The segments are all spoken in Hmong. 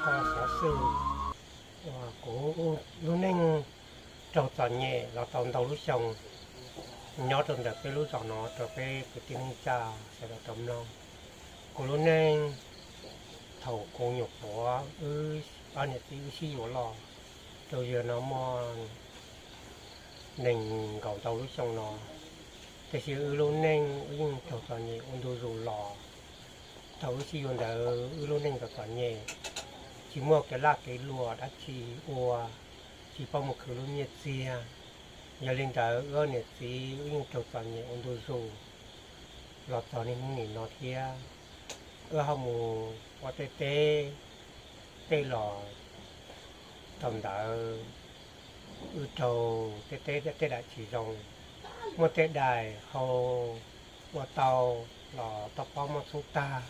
Xov xwm uas kuv lub neej raug txom nyem los tau ntau lub xyoo nyob rau ntawm peb lub zos no rau peb kwv tij neej tsa sawv daws tau mloog. Kuv lub neej thaum kuv nyuam qhuav, wb ob niam txiv wb sib yuav los rau yog no muaj nees nkaum ntau lub xyoo no, tiam sis wb lub neej wb yeej raug txom nyem ua ntu zus los. Thaum wb sib yuav ntawd wb lub neej txom txom nyem, tsis muaj kev laj kev luam dab tsi ua, tsis paub mus khwv lub nyiaj txiag. Yog li ntawd wb niam txiv wb yeej raug txom nyem ua ntu zus los txog niaj hnub nim no thiab. Wb ho mus ua tej teb tej los, thaum ntawd wb raug tej teb tej daim tsis zoo, muaj tej daim hau ua tau los toj pob muab txhub tag,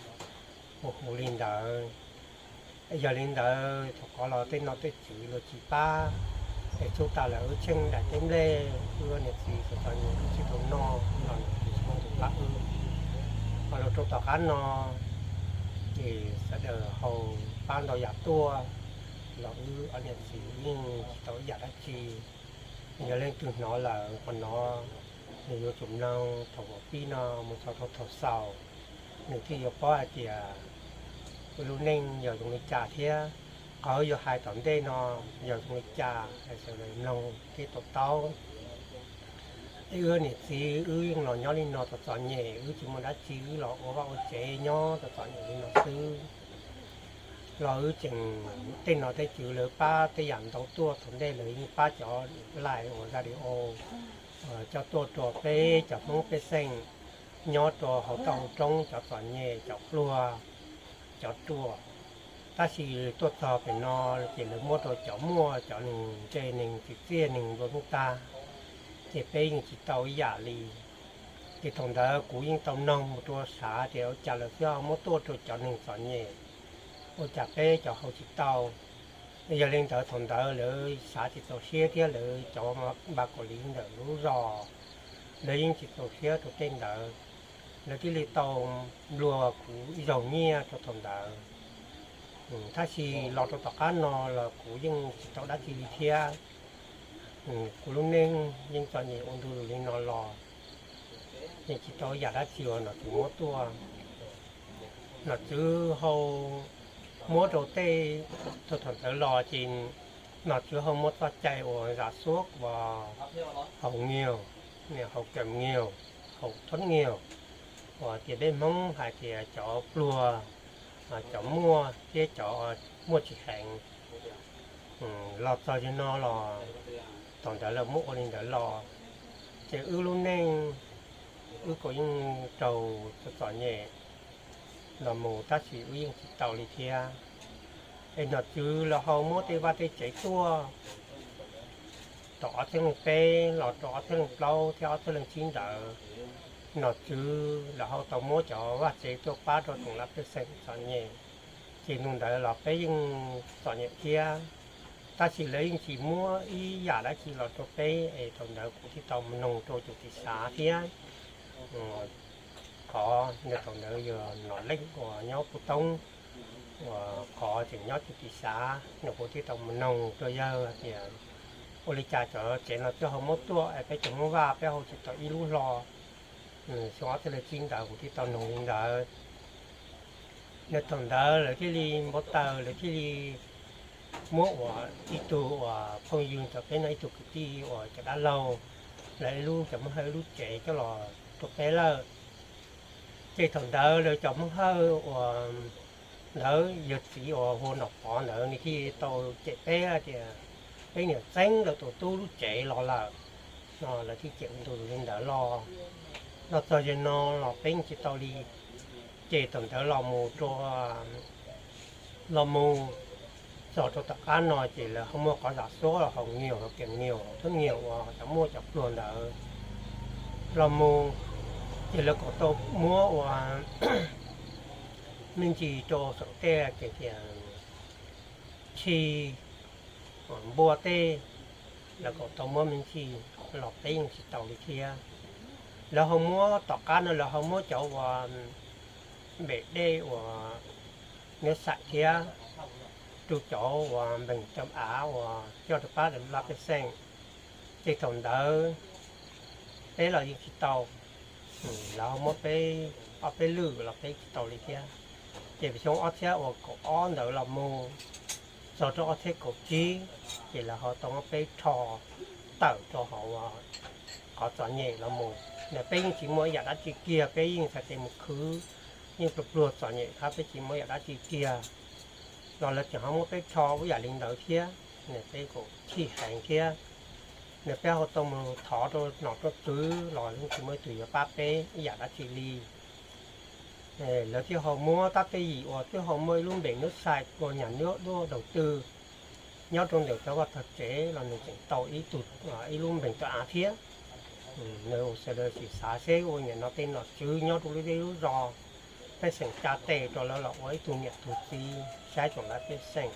ua huv li ntawd. Yog li ntawd thaum qhov los tej nom tej tswv luag tsis pab, es txhub tag lawm wb tsheej daim teb nplej, wb niam txiv txom txom nyem wb tsis tau noj los niam txiv tsis muaj tus pab wb. Ho los rau tom qab no ces sawv daws hau pab ntau yam tuaj los wb ob niam txiv yeej tsis tau ib yam dab tsi. Yog leej twg hnov lawm qhov no, nws yuav tsum mloog thaum pib no mus txog rau thaum xaus, nws thiaj yuav paub hais tias wb lub neej yog zoo li cas thiab qhov wb yuav hais tom ntej no yog zoo li cas, sawv daws mloog thiaj to taub. Wb niam txiv wb yeej los nyob li no txom txom nyem, wb tsis muaj dab tsi, wb los ua vaj ua tsev nyob txom txom nyem li no xwb. Los wb tseem, tej nom tej tswv lawv pab tej yam ntau tuaj, thaum ntej lawv yeej pab cov live uas radio coj tuaj rau peb cov Hmoob pej xeem nyob rau hauv toj hauv roob, cov txom nyem, cov pluag, cov ruam. Tab sis tuaj txog pem no ces lawv muab rau cov muaj, cov neeg ntse neeg tsim txiaj neeg nplua nuj tag, ces peb yeej tsis tau ib yam li. Ces thaum ntawd kuv yeej tau noog mus rau sav tias ua cas lawv thiaj muab tuaj rau cov neeg txom nyem, ua cas peb cov hau tsis tau. Yog li ntawd thaum ntawd lawv xav tsis txaus siab thiab lawv cov npaj kaum li ntawm lub zos, lawv yeej tsis txaus siab rau tej ntawd, lawv thiaj li tau nplua kuv ib zaug nyiaj rau thaum ntawd. Tab sis los rau tom qab no los kuv yeej tsis tau dab tsi li thiab. Kuv lub neej yeej txom nyem ua ntu zus li no los, yeej tsis tau yam dab tsi uas nom tswv muab tuaj. Nom tswv hau muab rau tej, thaum thaum ntawd los ces nom tswv hau muab txoj cai uas zam xuab uas haus nyiaj, haus kam nyiaj, haus thob nyiaj, uas tias peb Hmoob hais tias cov pluag, cov muaj thiab cov muaj tsis heev. Los txog yog no los thaum ntawd lawv muab ua li ntawd los, ces wb lub neej wb kuj yeej raug txom txom nyem los mus tab sis wb yeej tsis tau li thiab. Es nom tswv los hau muab tej vaj tej tsev tuaj, thaum ob txhiab leej peb los rau ob txhiab leej plaub thiab ob txhiab leej tsib ntawd, nom tswv los hau tau muab cov vaj tsev tuaj pab rau tsoom laj pej xeem txom nyem, ces ntu ntawd los peb yeej txom nyem thiab. Tab sis lawv yeej tsis muab ib yam dab tsi los rau peb es thaum ntawd kuv thiaj tau mus noog rau cov tim xav thiab. Qhov ntawd thaum ntawd yog nom leej uas nyob Pub Toob, uas qhov tseem nyob cov tim xav, nws kuv thiaj tau mus noog rau yawg hais tias ua li cas cov tsev no twb hau muab tuaj es peb cov Hmoob Vaj peb hau tsis tau ib lub hlo. Xyoo ob txhiab leej tsib ntawd kuv thiaj tau noog li ntawd. Nws thaum ntawd lawv thiaj li npau taws, lawv thiaj li muab uas ib tug uas phooj ywg rau peb no, ib tug kwv tij uas cov dab laug, lawv ib lub cov Hmoob Hawj ib lub tsev coj los rau peb lawm. Ces thaum ntawd lawv cov Hmoob Hawj uas ntawd yawg txiv uas hu ua Nom Pov ntawd nws thiaj tau cem peb hais tias peb niam txeeb lawv tus tub lub tsev los lawm no, lawv thiaj cem ua ntu zus li ntawd los. Los txog yog no los peb tsis tau li. Ces thaum ntawd los mus rau, los mus txog rau tom qab no ces lawv ho muaj qhov zam xuab los haus nyiaj, haus kam nyiaj, haus thob nyiaj uas cov muaj cov pluag ntawd los mus, ces lawv kuj tau muab ua me ntsis rau saum tej tias tshis, npua tej, lawv kuj tau muab me ntsis los peb yeej tsis tau li thiab. Lawv ho muab tom qab no lawv ho muab cov uas npem dej uas neb xaim thiab, rau cov uas npeeg cov av uas coj rau pab laj pej xeem. Ces thaum ntawd peb los yeej tsis tau, lawv ho muab peb ob peb lwm los peb tsis tau li thiab. Ces xyoo ob txhiab uas kaum ob ntawd los mus txog rau ob txhiab kaum tsib, ces lawv ho tau muab peb rho tawm rau hauv qhov txom nyem los mus. Nws peb yeej tsis muaj ib yam dab tsi kiag, peb yeej txhais tes mus khwv, yeej pluag pluag txom nyem hab peb tsis muaj ib yam dab tsi kiag. Los lawv tseem ho muab peb rho ib yam li ntawd thiab, nws peb kuj chim heev thiab. Nws peb ho tau mus thov rau nom rau tswv los yeej tsis muaj ib tug yuav pab peb ib yam dab tsi li. Lawv thiaj ho muab tab tej yim uas twb ho muaj ib lub npeem nub sai ua nyam nub duab daus twg nyob rau ntawm cov vaj tog tsev los nws tseem tau ib tug, ib lub npeem tau av thiab. Nws sawv daws sim xav seb ua niam no tej nom tswv nyob rau lub zej lub zos, pej xeem ca tes rau lawv los ua ib tug niam tug txiv saib tsoom laj pej xeem,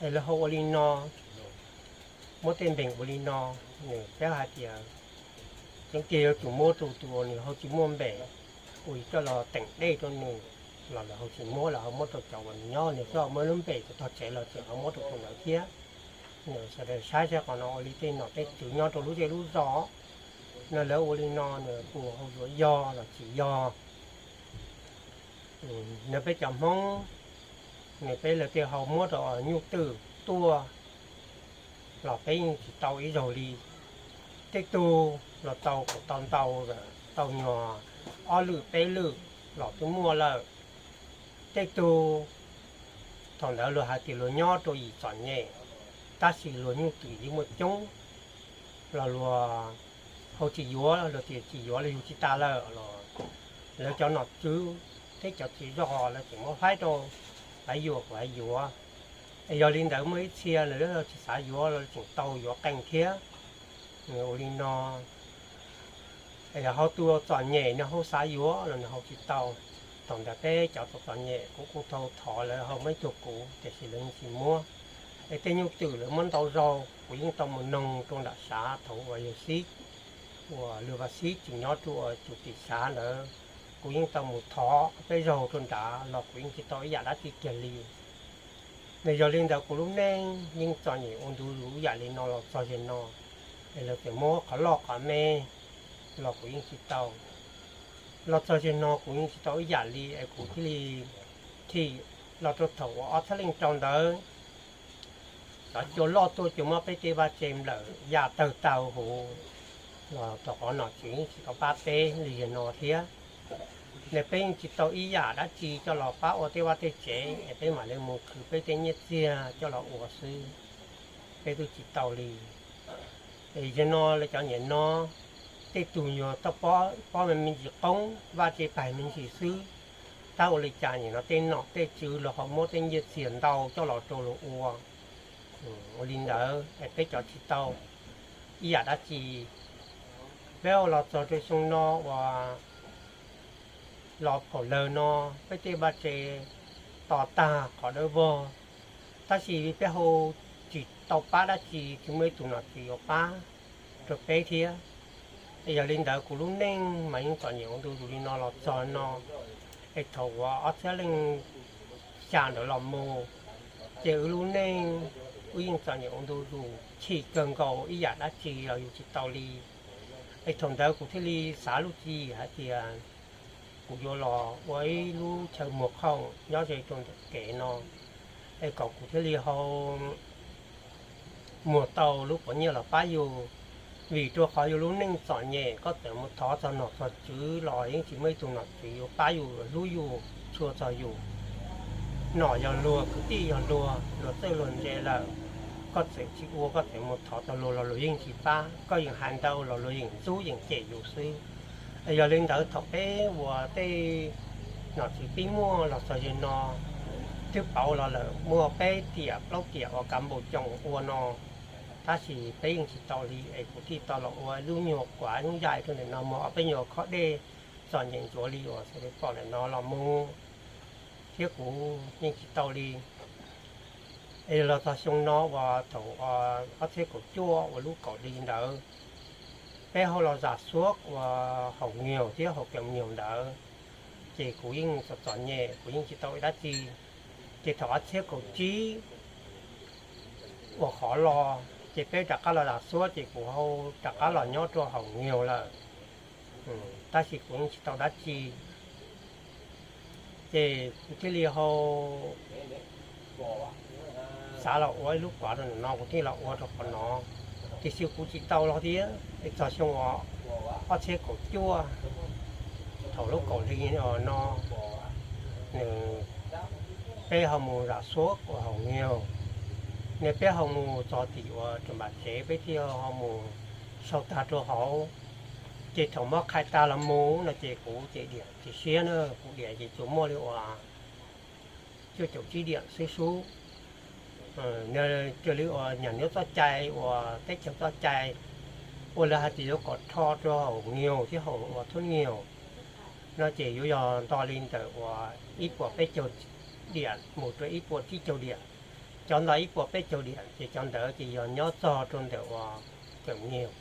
es lawv ho ua li no, muab tej npeeg ua li no. Nws peb hais tias tseeb tiag yuav tsum muab rau tus uas nws ho tsis muaj npem, ua coj los teem dej rau nws, los lawv ho tsis muab, lawv ho muab rau cov uas nws nyob nws coj muaj lub npem rau tog tsev los tseem ho muab rau tus ntawd thiab. Nws sawv daws saib seb qhov no ua li tej nom tej tswv nyob rau lub zej lub zos no lawv ua li no nws puas ho yuav yog los tsis yog. Nws peb cov Hmoob, nws peb lawv thiaj ho muab rau nyuj twm tuaj los peb yeej tsis tau ib zaug li. Tej tug los tau kuj tau ntau, tau nyuag ob lwm peb lwm los twb muaj lawm. Tej tug thaum ntawd luag hais tias luag nyob rau yim txom nyem, tab sis luag nyuj twm yeej muaj coob, los luag ho tsis yuav, luag tias tsis yuav los yug tsis tas lawm los lawv cov nom tswv thiab cov txiv zog lawv tseem muab faib rau lawv yuav kuj yuav. Es yog li ntawd muaj ib txhia lawv tsis xav yuav los tseem tau yuav qee thiab. Nws ua li no, es yog ho tus txom nyem nws ho xav yuav los nws ho tsis tau. Thaum ntawd peb cov txom txom nyem kuv kuj tau thov lawv ho muab ib tug kuv, tiam sis lawv yeej tsis muab. Es tej nyuj twm lawv muab ntau zaug, kuv yeej tau mus noog rau nram sav thaum uas yawg Xib, uas lwg Vaj Xib tseem nyob rau uas tus tim sav ntawd, kuv yeej tau mus thov peb zaug rau nrad los kuv yeej tsis tau ib yam dab tsi kiag li. Nws yog li ntawd kuv lub neej yeej txom nyem ua ntu zus ib yam li no los txog zaum no. Es lawv tseem muab qhov loj qhov me los kuv yeej tsis tau. Los txog zaum no kuv yeej tsis tau ib yam li es kuv thiaj li thim los rau thaum uas ob txhiab leej rau ntawd, cov cua loj tuaj cua muab peb tej vaj tse nplawm ya tawg tag huv, los rau qhov nom tswv yeej tsis tau pab peb li zaum no thiab. Nws peb yeej tsis tau ib yam dab tsi coj los pab ua tej vaj tej tsev es peb mam li mus khwv peb tej nyiaj txiag coj los ua xwb, peb twb tsis tau li. Es zaum no lawv cov niam no, tej tug nyuag toj pob me me ntsis qoob, vaj tse pais me ntsis xwb, tab ua li cas nim no tej nom tej tswv los ho muab tej nyiaj txiag ntau coj los rau luag ua. Ua li ntawd es peb cov tsis tau ib yam dab tsi. Peb ua los txog rau xyoo no uas los phaum lawg no, peb tej vaj tse to tag qhov dawb vog, tab sis peb hau tsis tau pab dab tsi, tsis muaj ib tug nom tswv yuav pab rau peb thiab. Yog li ntawd kuv lub neej mas yeej txom nyem ua ntu zus li no los txog no. Es thaum uas ob txhiab leej xya ntawd los mus, ces wb lub neej wb yeej txom nyem ua ntu zus chim kawg nkaus, ib yam dab tsi los yus tsis tau li. Es thaum ntawd kuv thiaj li xav lub tswv yim hais tias kuv yuav los ua ib lub chaw muag khoom nyob ze rau ntawm kev no, es kom kuv thiaj li ho muag tau lub quav nyiaj los pab yus. Vim rau qhov yus lub neej txom nyem, koj txawm mus thov txog nom txog tswv los yeej tsis muaj ib tug nom tswv yuav pab yus, hlub yus, tshua txog yus. Nom yog luag, kwv tij yog luag, luag txawj luag ntse lawm, koj txawm tsis ua, koj txawm mus thov txog luag los luag yeej tsis pab. Koj yeem hais ntau los luag yeem ntxub yeem cem yus xwb. Yog li ntawd thaum peb uas tej nom tswv pib muaj los txog ze no, twb pauv los lawm muaj peb tiam plaub tiam uas kav npaum coom ua no, tab sis peb yeej tsis tau li. Es kuv thiaj tau los ua lub nyuag quav nyuj yaim rau ntawm no muag ob peb nyuag khob dej txom nyem ntsuav li uas xav pom ntawm no los mus, thiab kuv yeej tsis tau li. Es los txog xyoo no uas thaum ob txhiab kaum cuaj uas lub kaum hli ntawd, peb ho los zam xuab uas haus nyuag thiab haus kees nyuag ntawd, ces kuv yeej txom txom nyem, kuv yeej tsis tau ib dab tsi. Ces thaum ob txhiab kaum tsib, ua qhov los ces peb rov qab los zam xuab ces kuv ho rov qab los nyob rau Haus Nyiaus lawm. Tab sis kuv yeej tsis tau dab tsi, ces kuv thiaj li ho xav los ua ib lub qhov rau ntawm no, kuv thiaj los ua rau qhov no. Tiam sis kuv tsis tau los thiab, es txog xyoo ob txhiab kaum cuaj, thaum lub kaum hli no, nws, peb ho mus zam xuab ua Haus Nyiaus, nws peb ho mus txog tim uas Rwm Npam tsev, peb thiaj ho mus sau tag rau hauv. Ces thaum muab qhais tas los mus no ces kuv ces diam tsis siab na, kuv diam ces tsuas muaj li uas cuaj caum tsib diam xwb sub. Raws li uas nyam nyob txoj cai uas teb chaws txoj cai, uas lawv hais tias yuav kom rho rau Haus Nyiaus thiab Haus uas Thoob Nyiaus no ces yuav yog nto li ntawm uas ib puas peb caug diam mus rau ib puas tsib caug diam. Cov nto ib puas peb caug diam ces cov ntawd ces yog nyob txog rau ntawm uas Thoob Nyiaus,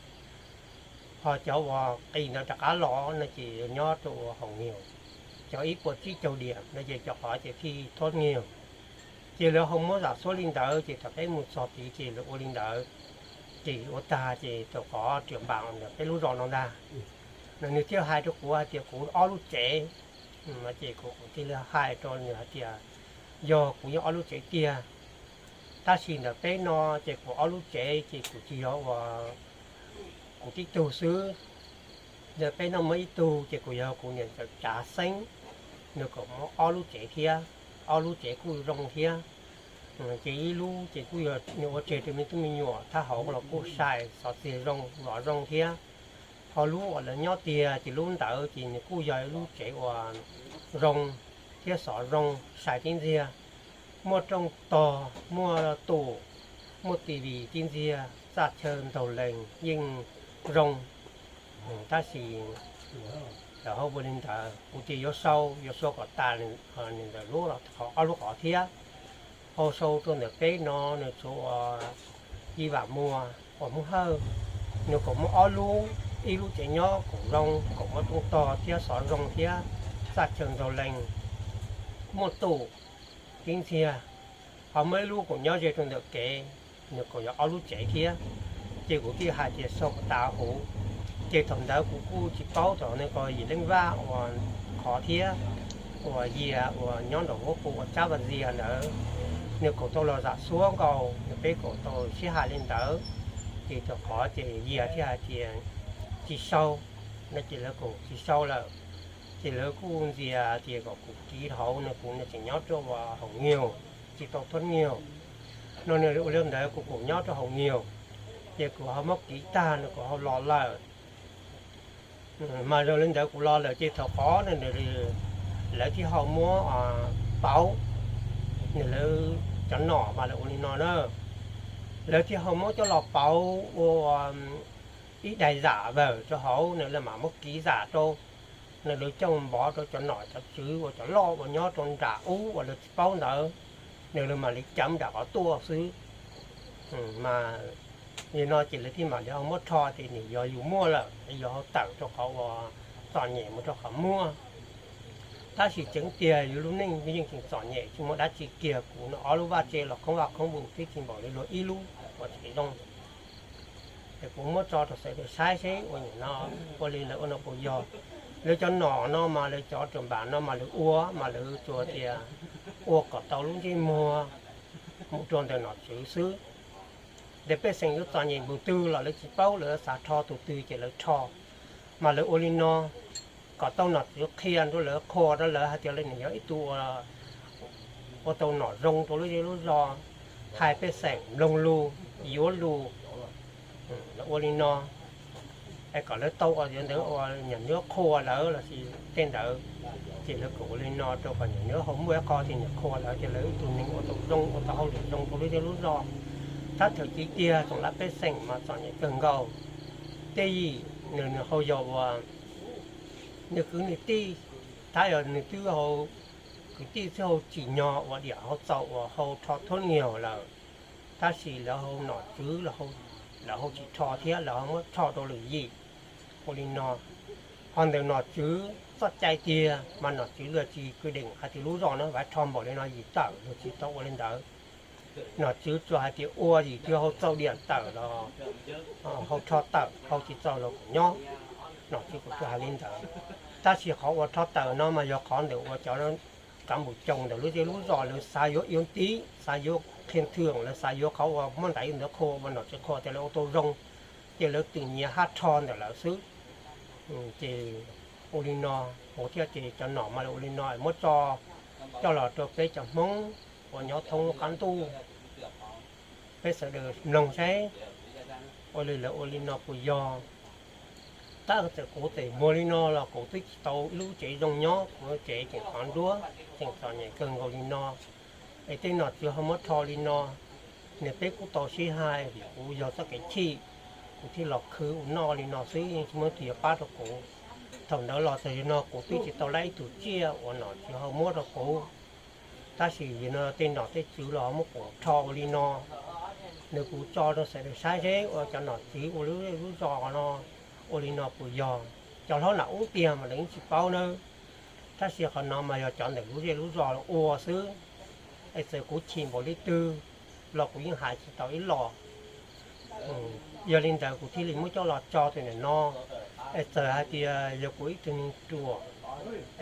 ho cov uas qis ntawd rov qab los no ces yog nyob rau uas Haus Nyiaus. Cov ib puas tsib caug diam no ces cov qhov ces thiaj Thoob Nyiaus. Ces lawv ho muab zam xuab li ntawd ces thaum peb mus txog tid ces lawv ua li ntawd. Ces ua tag ces thaum qhov Rwm Npam ntawm peb lub zos no ntag, nws thiaj hais rau kuv hais tias kuv ob lub tsev. Ces kuv thiaj li hais rau nws hais tias yog kuv yog ob lub tsev tiag, tab sis ntawm peb no ces kuv ob lub tsev ces kuv tsis yog uas kuv tib tug xwb. Ntawm peb no muaj ib tug ces kuv yog kuv niam ntxawm Tsav Xeeb, nws kom muab ob lub tsev thiab, ob lub tsev kuj zoo thiab. Ces ib lub ces kuj yog nws ua tseg rau me tub me nyuam thab hauv los kuj sai xov txiag zoo, vov zoo thiab. Ho lub uas lawv nyob tiag ces lub ntawd ces nws kuj yog ib lub tsev uas zoo thiab xov zoo sai tib ntxiag, muaj rooj tog, muaj tus, muaj TV tib ntxiag, txaj chaw ntaug lees yeej zoo. Tab sis lawv ho ua li ntawd, kuv ces yuav sau, yuav sau kom tas nws ntawm lub, ob lub qhov thiab. Ho sau rau ntawm peb no nws tshuav uas Yij Vam Muas uas Hmoob Hawj, nws kom muab ob lub, ib lub tsev nyob kom zoo, kom muaj rooj tog thiab xov zoo thiab txaj chaw ntaug lees, muaj tus tib ntxiag. Ho muaj ib lub kom nyob ze rau ntawm kev, nws kom yog ob lub tsev thiab. Ces kuv thiaj hais tias sau kom tas huv. Ces thaum ntawd kuv kuj tsis paub thaum ntawd ko Yim Leej Vaj uas qhov thiab uas Yias uas nyob nraum huab qus uas Tsab Vaj Zias ntawd, nws kom tau los zam xuab nkaus, nws peb kom tau sib hais li ntawd. Ces thaum qhov ces Yias thiaj hais tias tsis sau, no ces lawv kom tsis sau lawm. Ces lawv kuj ntxias tias kom kuv kiv hauv no, kuv no tseem nyob rau uas Haus Nyiaus, tsis tau Thoob Nyiaus. No nws ua li ntawd kuv kom nyob rau Haus Nyiaus, ces kuv ho muab kiv tag nws kom ho los lawm. Mas zoo li ntawd kuv los lawm ces thaum qhov no lawv thiaj ho muab pauv, nws lawv cov nom mas lawv ua li no na, lawv thiaj ho muab coj los pauv ua ib daim zam vawm rau hauv, nws lawv mam muab kiv zam rau, nws lawv coj npov rau cov nom cov tswv uas cov loj uas nyob rau nram ub uas lawv tsis paub ntawd, nws lawv mam li ceev nram qhov tuaj xwb. Mas li no ces lawv thiaj mam li ho muab rho tias nws yog yus muaj lawm, yog ho tawm rau qhov uas txom nyem mus rau qhov muaj. Tab sis tseeb tiag yus lub neej yeej tseem txom nyem tsis muaj dab tsi kiag, kuv no ob lub vaj tse los khoob vaj khoob vus twb tsis npaum li luag ib lub uas tseem zoo. Es kuv muab tso rau sawv daws saib seb ua nyuam no ua li lawv ua no puas yog. Lawv cov nom no mas lawv cov ram npam no mas lawv ua mas lawv tsuas tias ua kom tau lub ntsej muag mus rau ntawm nom tswv xwb. Ces pej xeem yuav txom nyem npaum twg los lawv tsis paub, lawv xav rho tus twg ces lawv rho. Mas lawv ua li no kom tau nom tswv qhia rau lawv, qhuas rau lawv hais tias lawv nws yog ib tug ua tau nom zoo rau lub zej lub zos, hais pej xeem mloog lus, yuav lus. Lawv ua li no es kom lawv tau ua ntawd ua nyuam nyuab qhuas lawv los sis tej ntawd. Ces lawv kom ua li no rau kom nyuam nyuab ho muaj ib qho tias nyuam qhuas lawv tias lawv ib tug neeg ua tau zoo, ua tau hauj lwm zoo rau lub zej lub zos. Tab thawm chiv tiag tsoom laj pej xeem mas txom nyem kawg nkaus. Tej yim nws nws hau yog uas nws kwv nws tij, tab yog nws twb hau kwv tij twb hau tsim nyog ua diam hau txaus uas hau rho thuab nyiag lawm, tab sis lawv hau nom tswv, lawv hau tsis rho thiab lawv ho muab rho rau lwm yim. Ua li no, ho ntawm nom tswv txoj cai tiag mas nom tswv luag tsis kwv deem hais tias lub zos no vam rho npaum li no yim tawm, luag tsis tau ua li ntawd. Nom tswv tsuas hais tias ua yim twg hau txaus diam tawm los hau rho tawm, hau tsis txaus los kuj nyob. Nom tswv kuj tsuas hais li ntawd. Tab sis qhov uas rho tawm no mas yog qhov ntawm uas cov kav npum coos ntawm lub zej lub zos lawv xav yuav iuv tib, xav yuav qhia thwm, lawv xav yuav qhov uas muab ntais ntawd qhua uas nom tswv qhua tias lawv ua tau zoo, ces lawv twb nyiam hab rho ntawm lawv xwb. Ces ua li no, ua thiab ces cov nom mas ua li no muab tso coj los rau peb cov Hmoob uas nyob thoob lub qab ntuj, peb sawv daws mloog saib ua li lawv ua li no puas yog. Tab txawm kuv tseem muag li no los kuv twb tsis tau ib lub tsev zoo nyob, kuv lub tsev tseem qhov nruab, tseem txom nyem kawg nkaus li no. Es tej nom tswv ho muab rho li no, nws peb kuj tau sib hais vim kuv yog txoj kev chim, kuv thiaj los khwv ua noj li no xwb, yeej tsis muaj leej twg yuav pab rau kuv. Thaum ntawd los txog no kuv twb tsis tau laib ib tug tsiaj uas nom tswv ho muab rau kuv. Tab sis yog no tej nom tej tswv los ho muab kuv rho ua li no, nws kuv tso rau sawv daws saib seb ua cov nom tswv ua lub zej lub zos no ua li no puas yog. Cov hlob nam ub tiag mas lawv yeej tsis paub nawb. Tab sis qhov no mas yog cov ntawm lub zej lub zos ua xwb. Es txawm kuv chim npaum li twg los kuv yeej hais tsis tau ib los. Yog li ntawd kuv thiaj li muab coj los tso rau ntawm no. Es txawm hais tias yog kuv ib tug neeg ruam,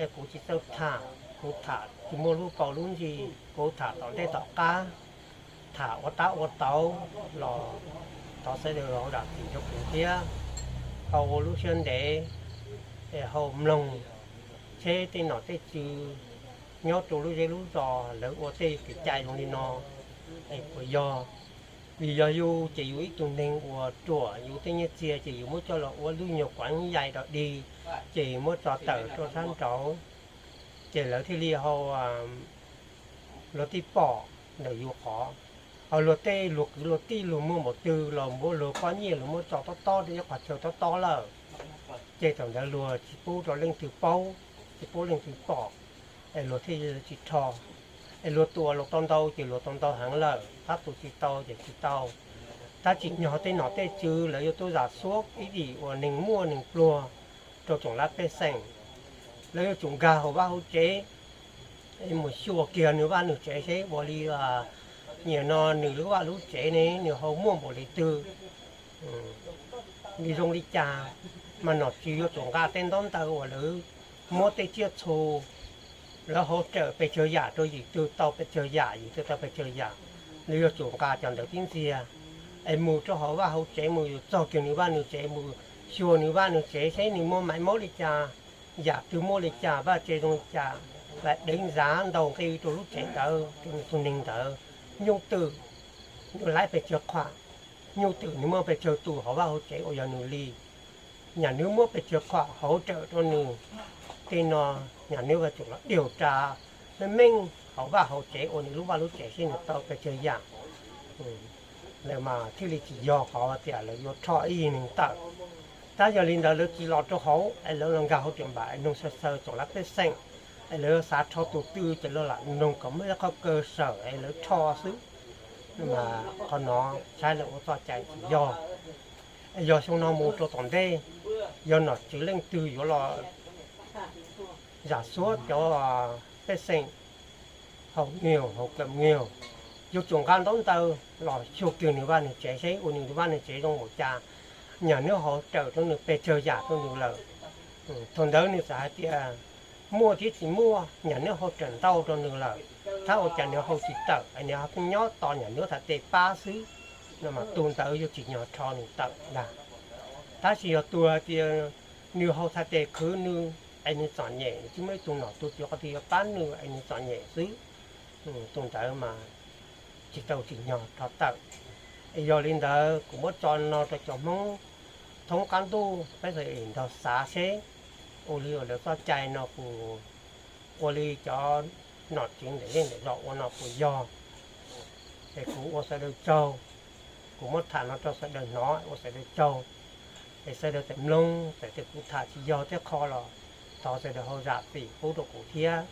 es kuv tsis txawj tham, kuv tham tsis muaj lub paus lub ntsis, kuv tham tom ntej tom qab, tham ua tab ua tau los thov sawv daws ho zam txim rau kuv thiab, ho ua lub siab ntev, es ho mloog seb tej nom tej tswv nyob rau lub zej lub zos lawv ua tej kev cai zoo li no es puas yog. Vim yog yus ces yus ib tug neeg uas ruam, yus tej nyiaj txiag ces yus muab coj los ua lub nyuag kuav yai dog dig, ces yus muab tso tawm rau sab nraud, ces lawv thiaj li ho luag tij pom ntawm yus qhov. Ho luag tej luag kwv luag tij luag muaj npaum twg los muab luag poj niam luag muab tso tob tob rau ib qhov chaw tob tob lawm, ces thaum ntawd luag tsis pub rau leej twg paub, tsis pub leej twg pom, es luag thiaj tsis rho. Es luag tua luag tau ntau ces luag tau ntau heev lawm, tab tus tsis tau ces tsis tau. Tab tsim nyog tej nom tej tswv lawv yuav tuaj zam xuab ib yim uas neeg muaj neeg pluag rau tsoom lab pej xeem, lawv yuav tsum nkag hauv vaj hauv tsev, mus xyuas kiag nws vaj nws tsev seb ua li nim no nws lub vaj lub tsev ne nws ho muaj npaum li twg, li zoo li cas, mas nom tswv yuav tsum nqa tej ntaub ntawv uas lawv muab tej tsiaj txhu lawv hauv rawm pes tsawg yam rau yim twg tau pes tsawg yam, yim twg tau pes tsawg yam, lawv yuav tsum nqa cov ntawd tib ntxiag es mus rau hauv vaj hauv tsev, mus yus txog kiag nws vaj nws tsev, mus xyuas nws vaj nws tsev seb nws muaj maiv mob li cas, yam twg muaj li cas, vaj tse zoo li cas, vas deev zav ntaus nqi rau lub tsev ntawd, rau nws tus neeg ntawd, nyuj twm nws laib pes tsawg qhuam, nyuj twm nws muaj pes tsawg tus hauv vaj hauv tsev uas yog nws li. Nyam nws muab pes tsawg qhuam hauv rawm rau nws, tej no nyam nws yuav tsum los diav ras meej meej hauv vaj hauv tsev uas nws lub vaj lub tsev seb nws tau pes tsawg yam. Lawv mas thiaj li tsis yog qhov tias lawv yuav rho ib yig neeg tawm. Tab yog li ntawd lawv tsis los rau hauv es lawv los nkag hauv rawm npam es noog xaw xaw tsoom lab pej xeem, es lawv xav rho tus twg ces lawv lam noog kom muaj ib qhov kaw sawm es lawv rho xwb. Mas qhov no saib lawv ua txoj cai tsis yog. Es yog xyoo no mus rau tom ntej, yog nom tswv leej twg yuav los zam xuab cov pej xeem haus nyuag haus kam nyuag, yuav tsum nqa ntaub ntawv los xyuas kiag nws vaj nws tsev seb ua nws vaj nws tsev zoo npaum cas, nyam nws hauv rawm rau nws pes tsawg yam rau nws lawm. Thaum ntawd nws txawm hais tias muaj thiab tsis muaj, nyam nws hauv rawm ntau rau nws lawm, thab ua cas nws hauv tsis tawm es nws ho pheej nyob tos nyam nws txhais tes pab xwb, no mas tus ntawd yuav tsim nyog rho nws tawm ntag. Tab sis yog tus hais tias nws hauv txhais tes khwv nws es nws txom nyem, tsis muaj ib tug nom tus tswv qhov twg yuav pab nws es nws txom nyem xwb, tus ntawd mas tsis tau tsim nyog rho tawm. Es yog li ntawd kuv muab tso no rau cov Hmoob thoob qab ntuj peb sawv daws nrog xav seb ua li uas lawv txoj cai no puas, ua li cov nom tswv ntawm zej ntawm zos ua no puas yog. Es kuv ua sawv daws tsaug, kuv muab tham no rau sawv daws hnov ua sawv daws tsaug. Es sawv daws txawm mloog txawm tias kuv tham tsis yog tej qho los thov sawv daws ho zam txim pub rau kuv thiab.